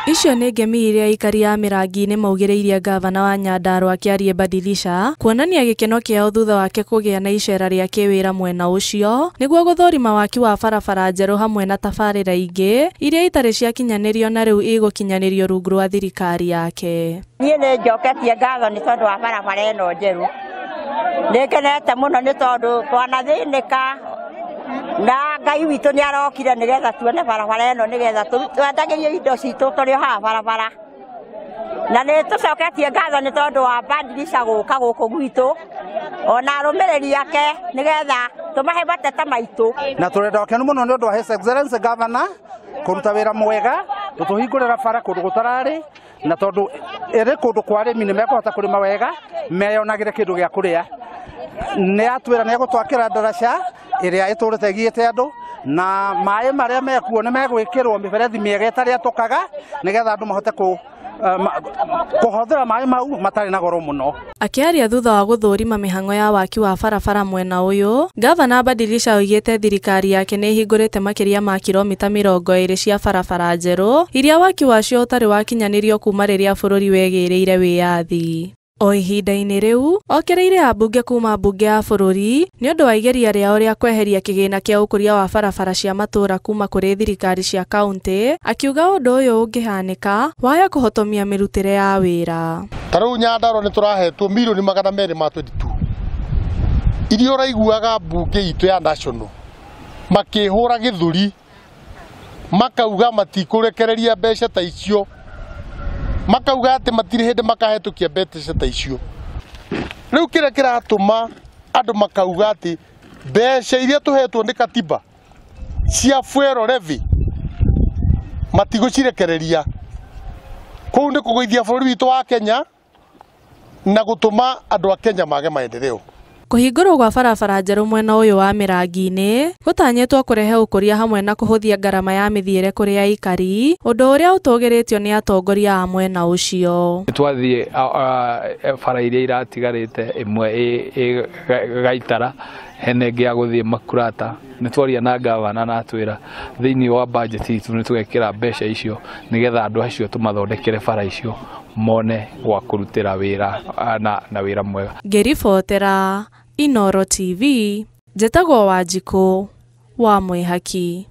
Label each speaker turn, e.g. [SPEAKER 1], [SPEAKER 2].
[SPEAKER 1] Icio nĩ ngemi iria aikari a Mĩrangi-inĩ maugĩrĩirie ngavana wa Nyandarua Kĩarie Badilisha kuonania gĩkeno kĩao thutha wake kũgĩa na icera rĩa kĩwĩra mwena ũcio nĩguo gũthũrima waki wa barabara njerũ hamwe na tabarĩra ingĩ iria itarĩ ciakinyanĩrio na rĩu igũkinyanĩrio rungu rwa thirikari yake.
[SPEAKER 2] Niĩ nĩ njoketie ngatho nĩ tondũ wa barabara ĩno njerũ. Nĩ ngenete mũno nĩ tondũ twanathĩnĩka na Ngai witũ nĩ arokire nĩgetha tuone barabara ĩno nĩgetha twendagĩrie indo citũ tũrĩ o haha barabara. Na nĩ tũcoketie ngatho nĩ tondũ wa Badilisha gũka gũkũ gwitũ ona arũmĩrĩri ake nĩgetha tũmahe mateta maitũ.
[SPEAKER 3] Na tũrenda ũkenu mũno nĩ ũndũ wa His Excellency Governor kũruta wĩra mwega gũtũhingũrĩra bara kũndũ gũtararĩ na tondũ ĩrĩ kũndũ kwa arĩmi nĩ mekũhota kũrĩma wega meyonagĩre kĩndũ gĩa kũrĩa. Nĩ atwĩra nĩ egũtwakĩra ndaraca ĩrĩa ĩtũrĩte ĩgiĩte andũ na maĩ marĩa mekuo nĩ megwĩkĩrwo mĩberethi mĩega ĩtarĩ atũkaga nĩgetha andũ mahote kũhũthĩra maĩ mau matarĩ na goro mũno.
[SPEAKER 1] Akĩaria thutha wa gũthũrima mĩhang'o ya waki wa barabara mwena ũyũ, Gavana Badilisha oigĩte thirikari yake nĩ ĩhingũrĩte makĩria ma kilomita 20 cia barabara njerũ iria waki wacio ũtarĩ wakinyanĩrio kuma rĩrĩa bũrũri wegĩrĩire wĩyathi. O ihinda-inĩ rĩu, okereire ambunge kuma mbunge ya bũrũri nĩ ũndũ wa igeria rĩao rĩa kweheria kĩgĩna kĩa ũkũria wa barabara cia matũũra kuma kũrĩ thirikari cia kaunti, akiuga ũndũ ũyũ ũngĩhanĩka waya kũhotomia mĩrutĩre ya wĩra.
[SPEAKER 4] Ta rĩu Nyandarua nĩ tũrahetwo mirioni 222 iria ũraiguaga mbunge itũ ya national makĩhũra gĩthũri makauga matikũrekereria mbeca ta icio, makauga atĩ matirĩ hĩndĩ makahetũkia mbeca ta icio. Rĩu kĩrĩa kĩratũma andũ makauga atĩ mbeca iria tũhetwo nĩ katiba cia fuel levy matigũcirekereria, kũu nĩ kũgũithia bũrũri witũ wa Kenya na gũtũma andũ a Kenya mage maendeleo.
[SPEAKER 1] Kũhingũrwo gwa barabara njerũ mwena ũyũ wa Mĩrangi-inĩ gũtanyĩtwo kũrehe ũkũria hamwe na kũhũthia ngarama ya mĩthiĩre kũrĩ aikari, ũndũ ũrĩa ũtũgĩrĩtio nĩ atongoria a mwena ũcio.
[SPEAKER 5] Twathiĩ bara iria iratigarĩte ĩmwe ĩ Gaitara hena ĩngĩ ya gũthiĩ Makurata, nĩ twaria na gavana na atwĩra thĩinĩ wa budget itũ nĩ tũgekĩra mbeca icio nĩgetha andũ acio tũmathondekere bara icio mone gwa kũrutĩra wĩra na wĩra mwega.
[SPEAKER 1] Ngĩribotera Inooro TV, njĩtagwo Wanjikũ wa Mwĩhaki.